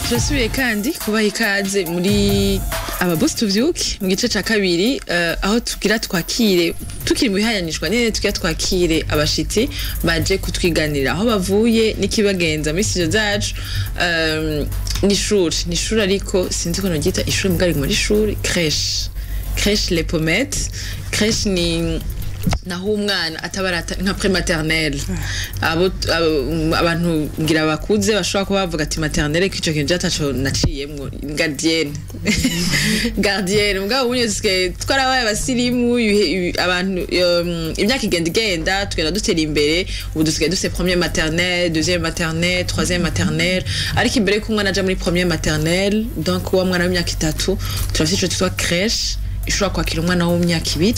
Turasubiye kandi kubaha ikaze muri Ababosi Tuvyuke mu gice ca kabiri, aho tugira twakire, tukiri mu bihayanishwa nyene, tugira twakire abashitsi baje kutwiganirira aho bavuye n'ikibagenza muri studio zacu. Ni ishuri, ariko sinzi ko noryita ishuri, mugari muri ishuri, crèche Les Pommettes. Crèche ni naho umwana atabarata nka prématernelle. Abo abantu ngira bakuze bashobora kuba bavuga ati maternelle, ko ico kintu ataco naciyemwo, gardienne. Mugabo ubu dusigaye twarabaye abasirimu, abantu, imyaka igenda igenda, tugenda dutera imbere. Ubu dusigaye dufise première maternelle, deuxième maternelle, troisième maternelle. Ariko imbere yuko umwana aja muri première maternelle, donc uwo mwana w'imyaka 3, turafise ico twitwa crèche ishobora kwakira umwana w'imyaka 2.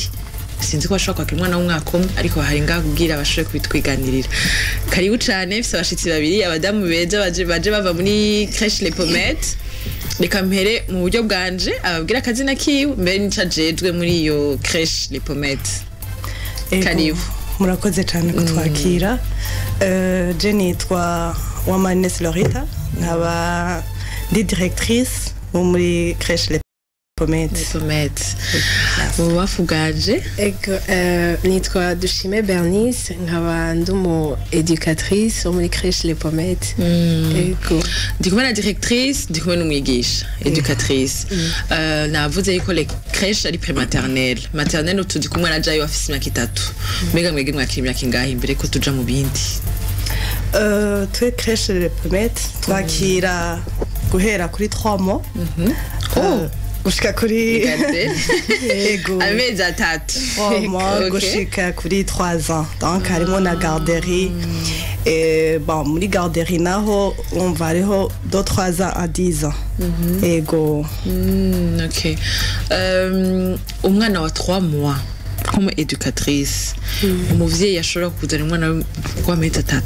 Sinzi ko bashobora kwakira umwana w'umwaka 1, ariko hari ngaho kugira bashobore kubitwiganirira. Karibu cane. Mfise abashitsi babiri, abadamu beza baje bava muri crèche Les Pommettes. Reka mpere mu buryo bwanje, ababwira akazina kiwe mbere n'ico ajejwe muri iyo crèche Les Pommettes. Ego, Karibu. Murakoze cyane kutwakira. Je nitwa Wamanines Lorita, nkaba ndi directrice wo muri crèche Les Pommettes. Les Pommettes. Mu bubafu bwanje? Ego, nitwa Dushime Bernice, nkaba ndi umu éducatrice wo muri crèche Les Pommettes. Ego. Ndi kumwe na directrice, ndi kumwe n'umwigisha éducatrice. Navuze yuko les crèche ari prématernelle, maternelle tuzi kumwe na jayo afise imyaka 3. Mbega mwege mwakira imyaka ingahe imbere ko tuja mu bindi? Twe crèche Les Pommettes twakira guhera kuri 3 mois gushika kuri Regardez. Ego. Amezi 3. 3 mois gushika kuri 3 ans. Donc harimo na garderie. Et bon, muri garderie naho umva hariho de 3 ans à 10 ans. Ego. Ok. Umwana wa 3 mois, comme éducatrice, umuvyeyi ashobora kuzana umwana w'amezi 3,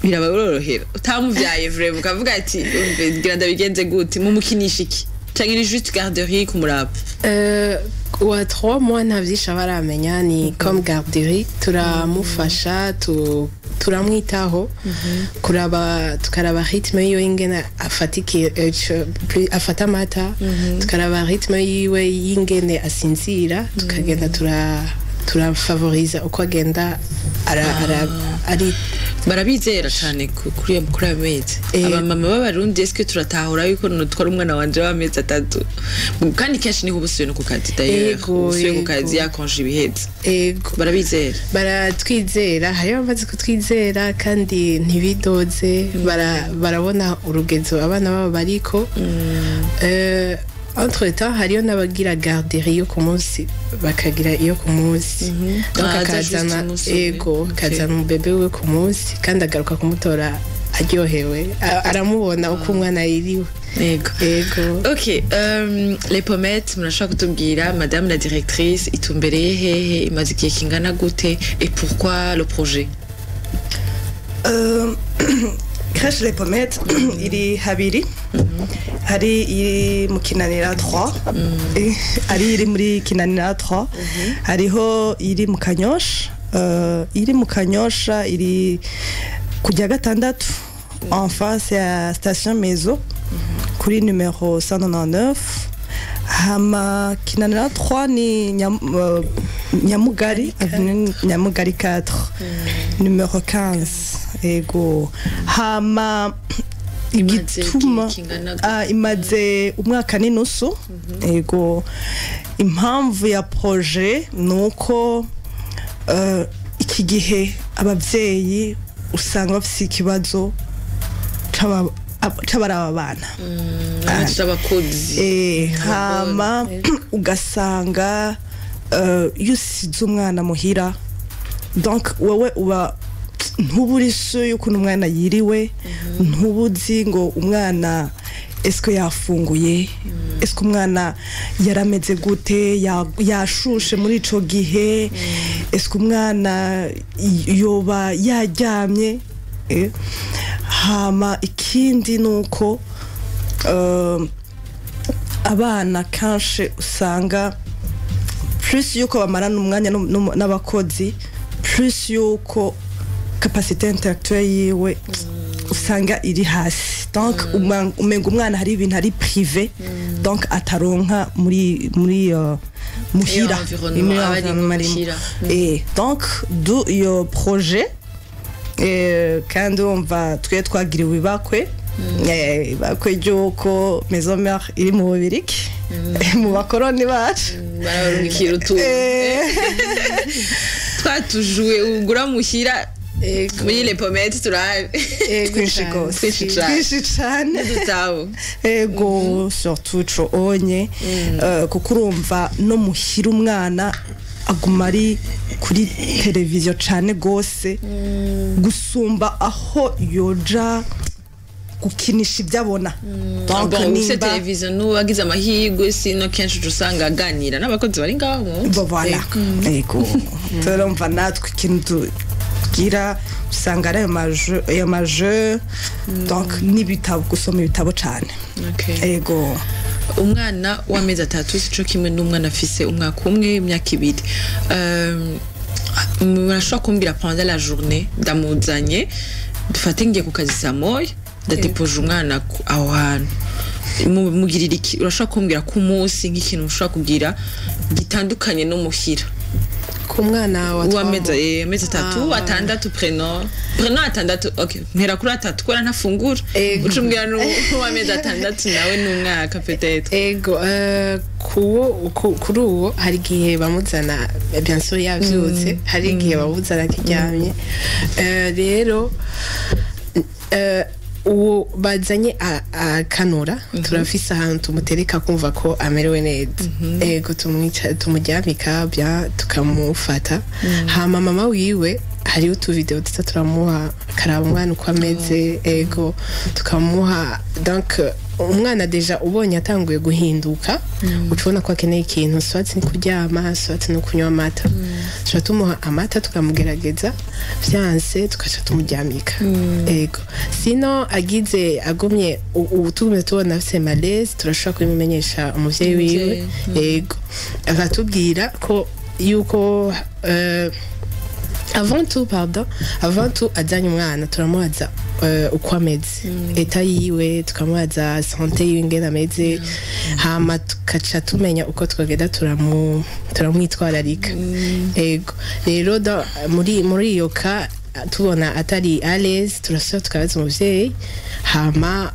biraborohera utamuvyaye vraiment, ukavuga ati: "Umve, ngira ndabigenze gute?" Mumukinisha iki, canke ni juste garderie kumuraba? Wa 3 mois nta vyinshi aba aramenya, ni comme garderie. Turamufasha, turamwitaho, kuraba, tukaraba rythme yiwe ingene afata afata amata, tukaraba rythme yiwe y'ingene asinzira, tukagenda turafavoriza uko agenda ara, ari. Barabizera cane kuri ayo mezi? Abamama b'Abarundi, eske turatahura yuko nutwara umwana wanje w'amezi 3? Kandi kenshi niho uba usubiye no ku kazi d'ailleurs. Usubiye ku kazi, yakonje ibiheze. Barabizera? Baratwizera, hariyo abamaze kutwizera kandi ntibidoze. Barabona urugezo abana babo bariko. Entre temps hariyo n'abagira garderie yo ku munsi, bakagira iyo ku munsi. Donc Ah, aza juste akazana umunsi umwe. Ego, akazana umubebe we ku munsi kandi agaruka kumutora aryohewe. Aramubona uko umwana yiriwe. Ego. Ok, Les Pommettes, murashobora kutubwira, madame la directrice, itumbereye hehe, imaze igihe kingana gute, et pourquoi le projet? Crèche Les Pommettes iri habiri: hari iri mu Kinanira 3, hari iri muri Kinanira 3, hariho iri mu Kanyosha. Iri mu Kanyosha iri kujya gatandatu, en face ya station Mezo, kuri numero 199. Hama Kinanira 3 ni Nyamugari, avenue Nyamugari 4, numero 15. Ego. Hama Imaze igituma igihe kingana gute? Ah, imaze umwaka n'inusu. Ego. Impamvu ya projet ni uko iki gihe abavyeyi usanga bafise ikibazo c'abaraba abana. Abakozi. Hama ugasanga iyo usize umwana muhira, donc wowe uba ntuba uri sûr y'ukuntu umwana yiriwe, ntuba uzi ngo umwana eske yafunguye, eske umwana yarameze gute, yashushe muri ico gihe, eske umwana yoba yaryamye. Hama ikindi ni uko abana kenshi usanga plus yuko bamarana umwanya n'abakozi, plus yuko capacité intellectuelle yiwe usanga Usanga iri hasi, donc umenga umwana hari ibintu ari privé, donc ataronka muri muhira. Iyo environnement Muri aba ari environnement arimo. muhira. Donc du iyo projet, kandi wumva twe twagiriwe ibakwe ry'uko Maison Mère iri mu Bubirigi, mu bakoroni bacu. Barabarungikira utuntu twatujuwe ugura muhira muri Les Pommettes, turabe. Twinshi gose. Twinshi cane. Twinshi cane. N'udutabo. Ego, surtout ico onye, kuko urumva no muhira umwana aguma ari kuri televiziyo cane gose gusumba aho yoja gukinisha ibyo abona. Donc, Bon, ufise televiziyo n'uwagize amahirwe, sino kenshi uca usanga aganira n'abakozi bari ngaho mu nzu. Bo, voilà, ego, turumva natwe ikintu tugira usanga ari ayo maje, donc n'ibitabo, gusoma ibitabo cane. Ego. Umwana w'amezi 3 sico kimwe n'umwana afise umwaka umwe, imyaka 2. Murashobora kumbwira pendant la journée, ndamuzanye, dufate ngiye ku kazi saa 1, ndadepoje umwana aho hantu. Mugirira iki? Urashobora kumbwira ku munsi nk'ikintu ushobora kugira gitandukanye no muhira? Ku mwana wa Uw'amezi amezi 3, 6, prenons 6. Okay, mpera kuri 3 kubera ntafungura. Ego. Uca umbwira n'uw'amezi 6 nawe n'umwaka peut-être. Ego, kuri uwo hari igihe bamuzana bien sûr yavyutse, hari igihe bamuzana akiryamye. Rero uwo bazanye akanura, turafise ahantu tumutereka kumva ko amerewe neza. Ego, tumuryamika bien, tukamufata, hama mama wiwe hariho utuvideo tuza turamuha akaraba umwana uko ameze. Ego, tukamuha. Donc umwana déjà ubonye atanguye guhinduka, uca ubona ko akeneye ikintu, soit ni kuryama, soit no kunywa amata. Tuca tumuha amata, tukamugerageza, vyanse tukaca tumuryamika. Ego, sino agize agumye ubu tugumye tubona afise malaise, turashobora kubimumenyesha umuvyeyi wiwe. Ego, akatubwira ko yuko avant tout, pardon, avant tout azanye umwana turamubaza uko ameze, état yiwe, tukamubaza santé yiwe ingene ameze, hama tukaca tumenya uko twagenda turamwitwararika. Ego, rero muri iyo cas tubona atari à l'aise, turasubira tukabaza umuvyeyi, hama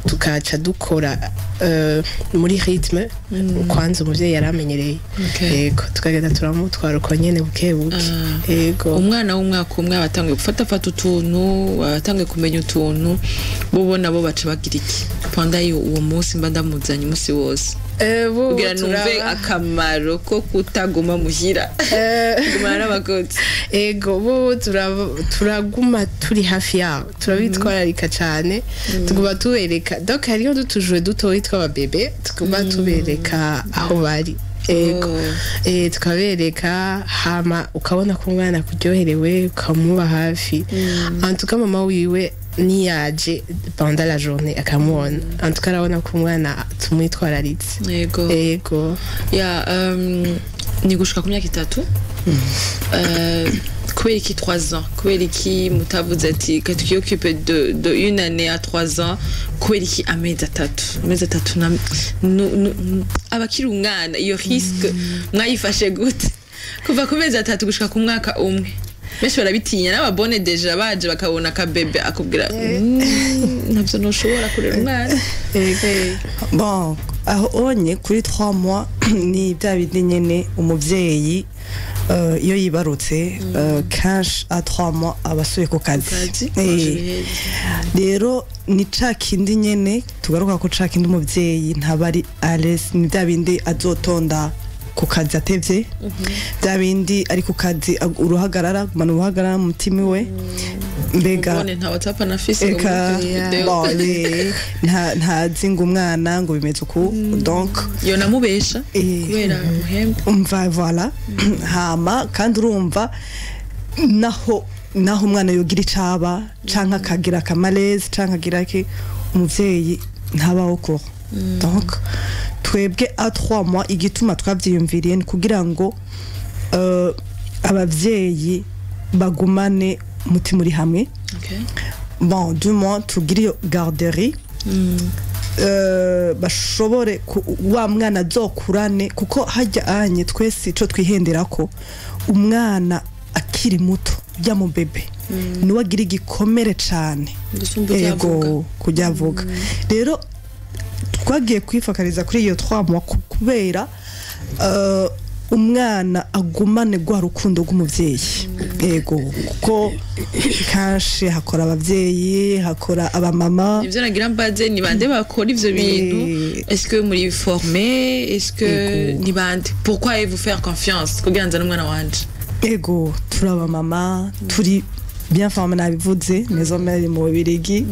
tukaca dukora muri rythme kwanza umuvyeyi yari amenyereye. Yego, tukagenda turamutwara uko nyene buke buke. Yego. Umwana w'umwaka umwe aba atanguye gufatafata utuntu, aba atanguye kumenya utuntu. Bo nabo baca bagira iki pendant uwo munsi mba ndamuzanye umunsi wose? Bo kugira numve akamaro ko kutaguma muhira, kugumana n'abakozi. Ego, bo turaguma turi hafi yabo, turabitwararika cyane, tuguma tubereka. Donc hariho dutujwe dutoyi tw'ababebe tuguma tubereka aho bari. Ego. Tukabereka, hama ukabona ko umwana kuryoherewe, ukamuba hafi. En tout cas mama wiwe niyaje pendant la journée akamubona, en tout cas arabona ko umwana tumwitwararitse. Yego. Ego. Ya, ni gushika ku myaka 3. Kubera iki 3 ans? Kubera iki mutavuze ati que tu occupe de une année à 3 ans? Kubera iki amezi 3? Amezi 3 na abakiri umwana, iyo risque mwayifashe gute, kuva ku mezi 3 gushika ku mwaka umwe? Benshi barabitinya, n'ababone déjà baje bakabona akabebe akubwira: "Ntabyo ntushobora kurera umwana." Bon, aho onye kuri 3 mois ni bya bindi nyene, umuvyeyi iyo yibarutse, kenshi à 3 mois aba asubiye ku kazi. Kazi. Rero ni ca kindi nyene tugaruka ko ca kindi umuvyeyi ntaba ari à l'aise, ni bya bindi azotonda ku kazi atevye, bya bindi ari ku kazi uruhagarara, gumana uruhagarara mu mutima we mbega. Ubone nta WhatsApp anafise ngo Eka. mureke video. Bon, ntazi ngo umwana ngo bimeze uku, donc yo namubesha kubera muhembe. Umva, voilà. Hama kandi urumva naho umwana yogira icaba canke akagira akamalaise canke akagira iki, umuvyeyi ntabaho kuro. Donc twebwe à 3 mois igituma twavyiyumviriye ni kugira ngo abavyeyi bagumane umutima uri hamwe. Bon, du moins tugire iyo garderie, bashobore wa mwana azokurane, kuko hajya anye twese ico twihendera ko umwana akiri muto ujya mu bébé niwe agira igikomere cane. Gusumba ujya avuga. Ego, kujya avuga. Rero twagiye kwifakariza kuri iyo 3 mois kubera umwana agumane rwa rukundo rw'umuvyeyi. Ego, kuko kenshi hakora abavyeyi, hakora abamama. Ivyo nagira mbaze, ni bande bakora ivyo bintu? Est-ce que muri formé? Est-ce que Ego. ni bande? Pourquoi vous faire confiance kugira nzane umwana wanje? Ego, turi abamama, turi bien formé, nabivuze, maison mère mu Bubirigi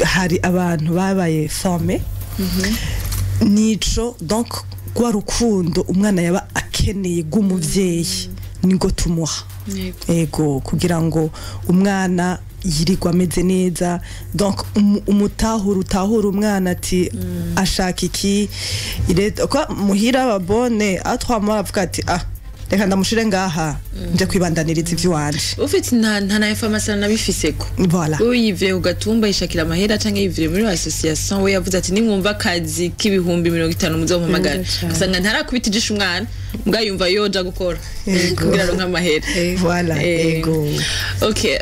hari abantu babaye formé nico. Donc rwa rukundo umwana yaba akeneye rw'umuvyeyi niko tumuha. Ego, kugira ngo umwana yirirwa ameze neza. Donc umutahura, utahura umwana ati ashaka iki. Ko muhira babone a 3 mois avuga ati: "Ah, reka ndamushire ngaha nje kwibandaniriza ivy'iwanje." Ufite nta na information nabifiseko. Voilà. We yivire ku gatumba yishakira amahera canke yivire muri association. We yavuze ati: "Nimwumva akazi k'50,000 muzompamagara." Usanga ntarakubita ijisho umwana, mbwa yumva yoja gukora kugira aronke amahera. Voilà. Ego. Okay,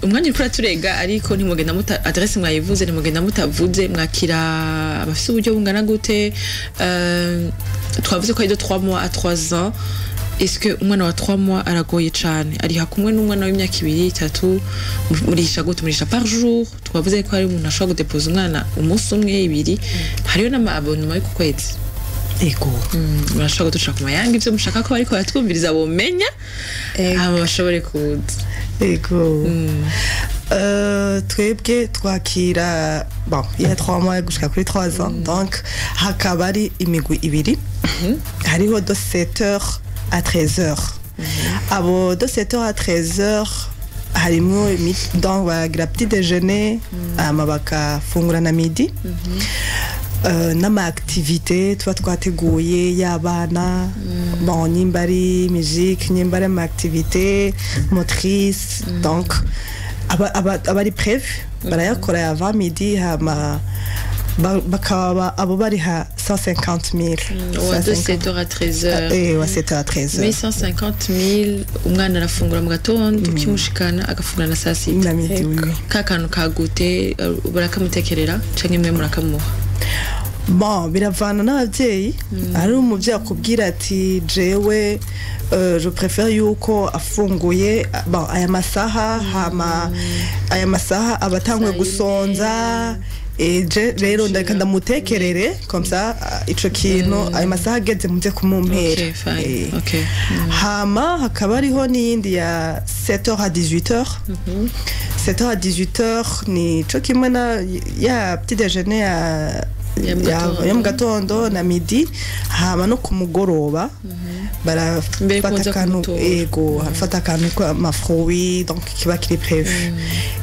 umwanya uriko uraturega, ariko ntimugenda muta adresse mwayivuze, ntimugenda mutavuze mwakira abafise uburyo bungana gute. Twavuze ko ari de 3 mois à 3 ans. Est-ce que umwana wa 3 mois aragoye cane, ariha kumwe n'umwana w'imyaka 2, 3? Murisha gute? Murisha par jour? Twavuze ko hari umuntu ashobora gudepoza umwana umunsi umwe, ibiri, hariyo n'ama abonnement yo ku kwezi. Ego. Murashobora kuduca ku mayanga ivyo mushaka ko bariko baratwumviriza bomenya, hama bashobore kuza. Ego. Twebwe twakira, bon, il y a 3 mois gushika kuri 3 ans. Donc hakaba ari imigwi ibiri. Hariho de 7h à 13h. Abo de 7h à 13h harimwo donc bagira petit déjeuner, hama bakafungura na midi, n'ama activité tuba twateguye y'abana. Bon, nimba ari musique, nimba ari ama activité motrice, donc aba ari prévu, barayakora avant midi, hama bakaba abo bariha 150 000. Wa de 7h à 13h? Eh, wa 7h à 13h. Mais 150 000, umwana arafungura mu gatondo ukimushikana, agafungura na saa sita? Na midi, oui, oui. Ka kantu kagute barakamutekerera canke mwe murakamuha? Bon, biravana n'ababyeyi. Hari umubyeyi akubwira ati: "Jewe je préfère yuko afunguye, bon, aya masaha, hama aya masaha aba atanguye Saa yine. gusonza. Je rero ndeka ndamutekerere comme ça, ico kintu ayo masaha ageze muze kumumpera." Okay, fine. Okay. Hama hakaba hariho n'iyindi ya 7h à 18h. 7h à 18h ni co kimwe na ya petit déjeuner ya Ya mu gatondo. Ya mu gatondo na midi, hama no ku mugoroba Mbere barafata kuza akantu. kumutora. Ego, barafata akantu k'ama fruits, donc kiba kiri prévu.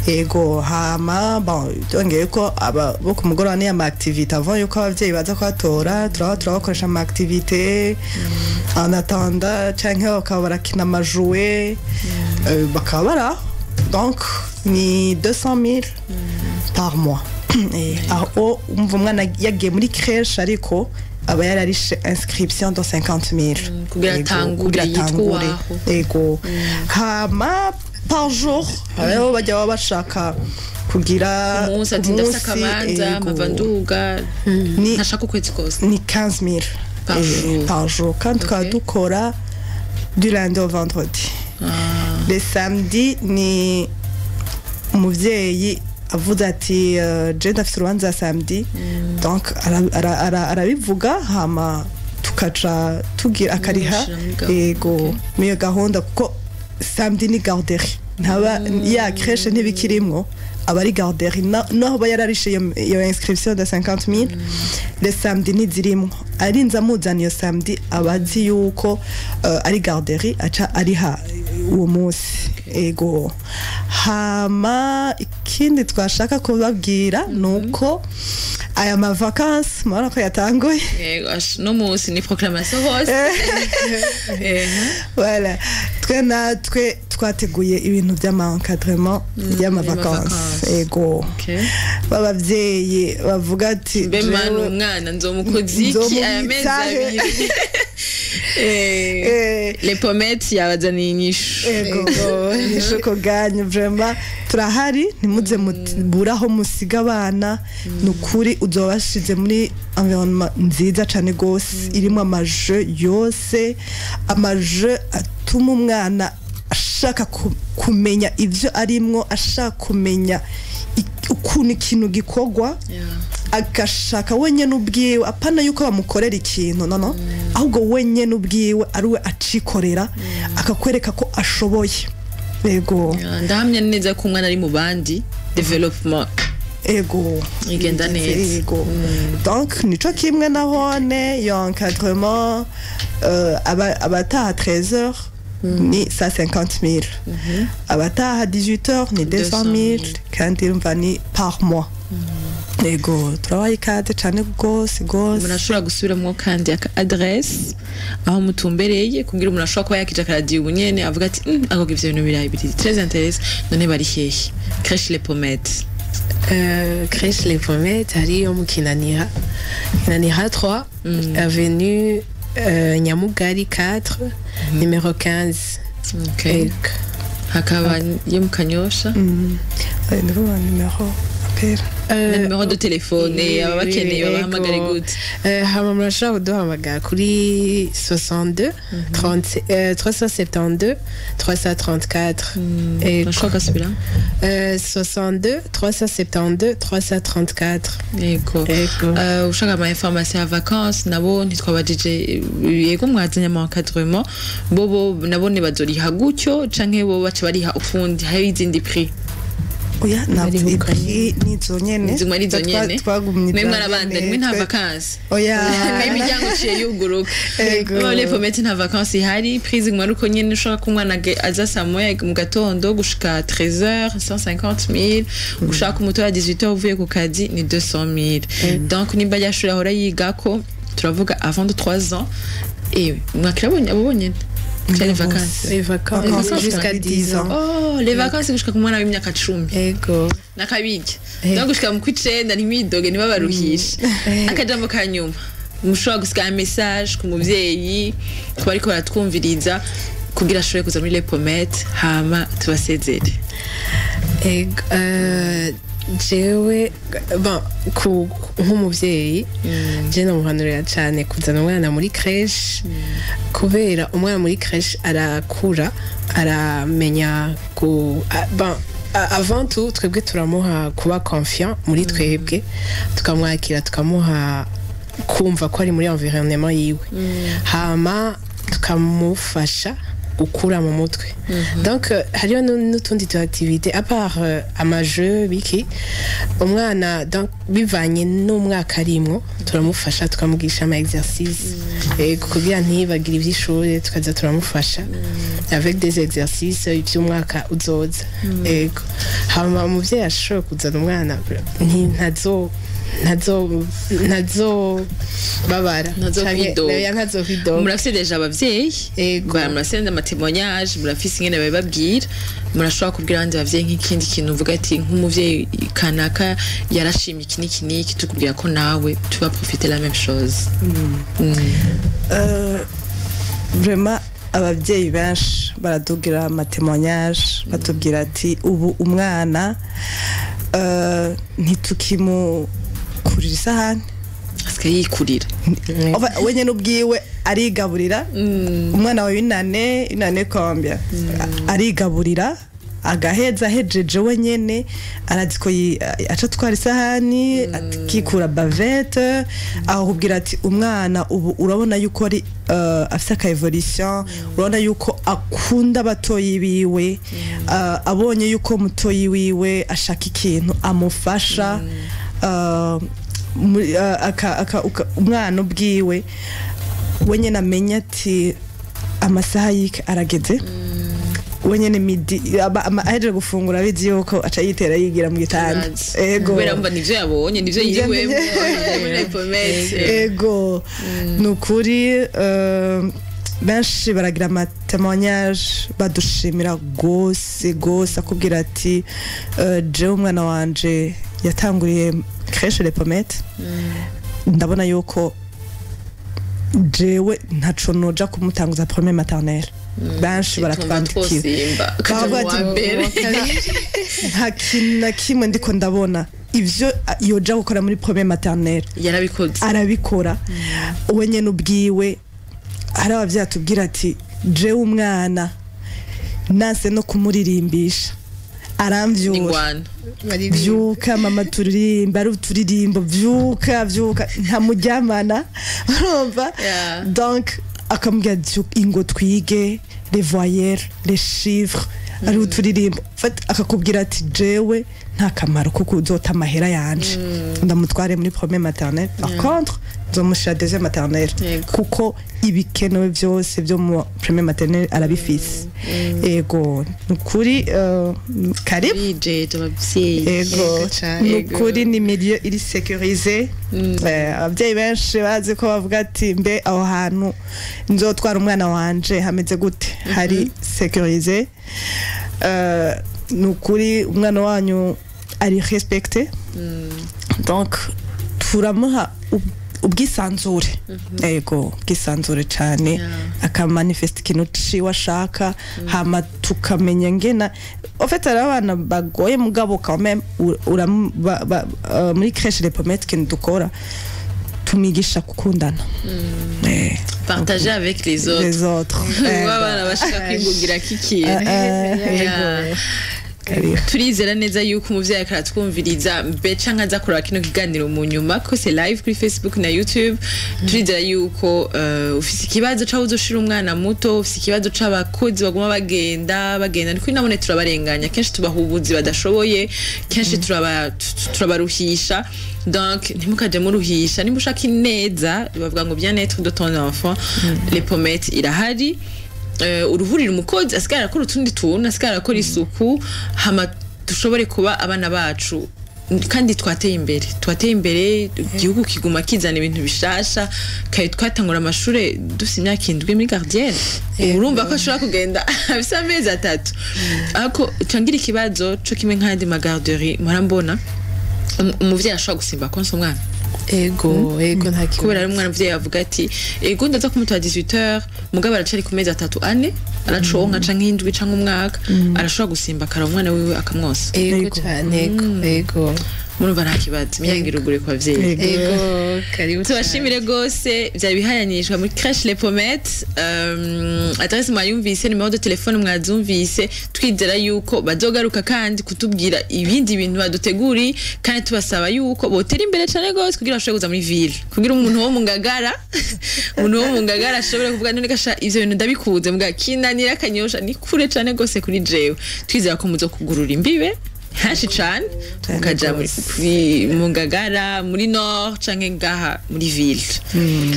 Ego, hama bon, byongeye ko aba bo ku mugoroba ni ama activité avant yuko abavyeyi baza kuhatora, turaba turabakoresha ama activité en attendant, canke bakaba barakina ama jouets, bakaba bari aho. Donc ni 200 000 par mois. Aho umva umwana yagiye muri crèche, ariko aba yararishe inscription de 50 000. Kugira Ego, atangure, kugira yitwe atangure. uwaho. Ego, hama par jour hariho bajya baba bashaka kugira umunsi, ati: "Ndafise umunsi, akabanza." Ego. Mpava nduga ntashaka ukwezi kose. Ni 15 000. Par jour. Par jour, kandi tukaba dukora du lundi au vendredi. Les samedis ni umuvyeyi avuze ati: "Je ndafise urubanza samedi", donc arabivuga, hama tukaca tugira akariha. Mushira muri gahunda. Ego, muri iyo gahunda, kuko samedi ni garderie, ntaba ya crèche ntibikirimwo, aba ari garderie. Naho aba yararishe iyo inscription de 50 000, les samedi ntizirimwo. Arinze amuzana iyo samedi, aba azi yuko ari garderie, aca ariha uwo munsi. Ego, hama ikindi twashaka kubabwira ni uko aya ma vacances murabona ko yatanguye. Yego, no munsi ni proclamation hose. Voilà, twe natwe twateguye ibintu by'ama encadrement y'ama vacances. Vacances. Ego. B'abavyeyi bavuga ati mbe mana, jewe umwana nzomukoza iki aya mezi nzomubitsahe. 2? Les Pommettes yabazaniye inyishu. Ego, ishuko ganyu, vraiment turahari, ntimuze mubure aho musiga abana. Ni ukuri uzoba bashize muri environnement nziza cane gose, irimo ama jeux yose, ama jeux atuma umwana ashaka kumenya ivyo arimwo, ashaka kumenya ukuntu ikintu gikorwa, agashaka wenyine ubwiwe, apana yuko bamukorera ikintu, no, ahubwo wenyine ubwiwe ari we acikorera, akakwereka ko ashoboye. Ego. Yeah, ndahamya neza ko umwana ari mu bandi, développement igenda neza. Ego, donc nico kimwe nahone iyo encadrement, abataha 13h ni 150 000, abataha 18h ni 200 000, kandi urumva ni par mois. Ego, turabaha ikaze cane gose gose. Umuntu ashobora gusubiramwo kandi aka adresse aho mutumbereye, kugira umuntu ashobora kuba yakija akaradiyo ubu nyene avuga ati: "Ako ivyo bintu birayi biri très intéressant, none bari hehe crèche Les Pommettes?" Crèche Les Pommettes hariyo mu Kinanira, Kinanira 3, avenue Nyamugari 4, numéro 15. Okay. Ego. Hakaba yo mu Kanyosha? Ndabona numéro apera. Na numéro de téléphone, aba bakeneye babahamagare gute? Hama murashobora kuduhamagara kuri 62 30, 372 334. Ego. Urashobora gasubira? 62 372 334. Yego. Ego. Ushaka ama information ya vacances nabo ntitwabajije. Yego, mwazanye ama encadrement, bobo nabo ntibazoriha gutyo canke bo baca bariha ukundi, hari izindi prix? Oya, ntabwo Bari i prix nizo nyene. Zimwe ari izo nyene. Twagumye mwe iza mwarabandanye nyene, mwe nta vacances? Oya. Mwe imiryango iciye yuguruka. Ego. Bo Les Pommettes nta vacances ihari, prix ziguma ari uko nyene. Ushaka ko umwana aza saa moya mu gatondo gushika 13h, 150 000. Ushaka umutoya 18h uvuye ku kazi ni 200 000. Donc nimba ryashuri ahora yigako, turavuga avant de 3 ans, et mwakira abo bonyene cyane vacances? Les vacances, Vacances jusqu'à 10 ans. Oh, les vacances gushika ku mwana w'imyaka 10. Ego. Nakabirya no gushika mu kw'icenda, ntimwidoge, ntibabaruhishe. Akajambo ka nyuma, mushobora gusiga un message ku muvyeyi ku bariko baratwumviriza kugira ashobore kuza muri Les Pommettes, hama tubasezere. Ego, jewe bon, ku nk'umuvyeyi je namuhanurira cyane kuzana umwana muri crèche, kubera umwana muri crèche arakura, aramenya ku bon, avant tout twebwe turamuha kuba confiant muri twebwe, tukamwakira, tukamuha kumva ko ari muri environnement yiwe, hama tukamufasha gukura mu mutwe. Donc hariho n'utundi tu activité à part ama jeux biki umwana. Donc bivanye n'umwaka arimwo, turamufasha, tukamugisha ama exercice kugira ntibagire ivy'ishure, tukaza turamufasha avec des exercices ivy'umwaka uzoza. Ego, hama umuvyeyi ashobora kuzana umwana, ntazo babara. Ntazo kwidoga. Oya, ntazo kwidoga. Murafise déjà abavyeyi. Ego. Murafise ama témoignages, murafise ingene babibabwira. Murashobora kubwira abandi bavyeyi nk'ikindi kintu uvuga ati nk'umuvyeyi kanaka yarashimye iki n'iki n'iki, tukubwira ko nawe tu vas profiter la même chose. Vraiment ababyeyi benshi baratubwira ama témoignages, batubwira ati ubu umwana ntitukimukurira isahani. Asigaye yikurira. Oba, we nyene ubwiwe arigaburira. Umwana wawe une année combien, arigaburira, agaheza, ahejeje wenyene arazi ko aca atwara isahani, akikura bavette. Akubwira ati umwana ubu urabona yuko ari afise aka évolution, urabona yuko akunda abatoyi biwe, abonye yuko mutoyi wiwe ashaka ikintu amufasha, umwana ubwiwe wenyene amenya ati amasaha yike arageze, wenyene midi ahejeje gufungura abizi yuko aca yitera yigira mu gitanda. Ego. Kubera mba nivyo yabonye, nivyo Nivyo yiriwemo amenye. muri Les Pommettes. Ego, ni ukuri. Benshi baragira ama témoignages, badushimira gose gose, akubwira ati: "Jewe umwana wanje yatanguriye crèche Les Pommettes, ndabona yuko jewe ntaco noja kumutanguza première maternelle." Benshi baratwandikira twosimba kuja Bavuga mu wa ati, mbere. "Nta kintu na kimwe ndiko ndabona ivyo yoja gukora muri première maternelle." Yarabikoze. Arabikora we nyene ubwiwe. Hari abavyeyi atubwira ati: "Jewe umwana nanse no kumuririmbisha, aramvyura." Ingwano. "Vyuka mama, turirimba." Ari uturirimbo: "Vyuka, vyuka." Ntamuryamana, urumva? Donc akamubwira ati: "Ingo twige les voyelles, les chiffres." Ari uturirimbo. En fait, akakubwira ati: "Jewe nta kamaro kuko uzota amahera yanje ndamutware muri première maternelle. Par contre nzomushira deuxième maternelle, kuko ibikenewe byose byo mu première maternelle arabifise." Ego, nukuri, karibu. Bijeje abavyeyi. Ego. Yego cane. Nukuri ni milieu iri sécurisé. Abavyeyi benshi bazi ko bavuga ati: "Mbe aho hantu nzotwara umwana wanje hameze gute?" Hari sécurisé. Nukuri umwana wanyu ari respecté, donc turamuha ubwisanzure, ego, ubwisanzure cane, akamanifesta ikintu ciwe ashaka, hama tukamenya ngena. En fait, hari abana bagoye, mugabo quand même muri crèche Les Pommettes ikintu dukora, tumigisha gukundana. Partager avec les autres. Les autres. Abana bashaka kwigugira k'ikintu. Karibu. Turizera neza yuko umuvyeyi ariko aratwumviriza mbe canke aza kuraba kino kiganiro mu nyuma, ko c'est live kuri Facebook na YouTube. Turizera yuko ufise ikibazo c'aho uzoshira umwana muto, ufise ikibazo c'abakozi baguma bagenda bagenda, niko nabone turabarenganya kenshi, tubaha ubuzi badashoboye kenshi, turabaruhisha. Donc ntimukaje muruhisha. Nimba ushaka ineza, bavuga ngo bien-être de ton enfant, Les Pommettes irahari. Uruhurira umukozi asigara arakora utundi tuntu, asigara arakora isuku, hama dushobore kuba abana bacu. Kandi twateye imbere, twateye imbere, igihugu kiguma kizana ibintu bishasha. Kare twatangura amashure dufise imyaka 7 muri gardienne, ubu urumva ko ashobora kugenda afise amezi 3. Ariko cangira ikibazo co kimwe nk'ayandi ma garderie mpora mbona, umuvyeyi ashobora gusimba konsa umwana? Ego, nta kibazo. Kubera ari umwana, umuvyeyi avuga ati: "Ego, ndaza kumutora 18h," mugabo aracari ku mezi 3, 4, araconka, canke indwi, canke umwaka, arashobora gusimba akara umwana wiwe akamwosa? Ego. Ego. Cane, ego. Murumva nta kibazo, imiryango iruguruye ku bavyeyi. Ego, karibu cane. Tubashimire rwose. Byari bihayanyishwa muri crèche Les Pommettes. Adresse mwayumvise, numéro de téléphone mwazumvise. Twizera yuko bazogaruka kandi kutubwira ibindi bintu baduteguriye, kandi tubasaba yuko botera imbere cyane rwose kugira bashobore kuza muri ville, kugira umuntu wo mu Ngagara ashobore kuvuga: "None gasha ivyo bintu ndabikunze, mbwa Kinanira, Kanyosha ni kure cyane rwose kuri jewe." Twizera ko muzo kugurura imbibe henshi cane, mukaja mu Ngagara, muri nord, canke ngaha muri ville.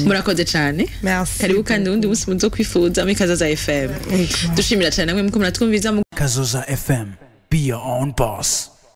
Murakoze cane. Merci. Karibu kandi uwundi munsi muzo kwifuza muri Kazoza FM. Ego. Dushimira cane namwe muko muratwumviza. Kazoza FM. Be your own boss.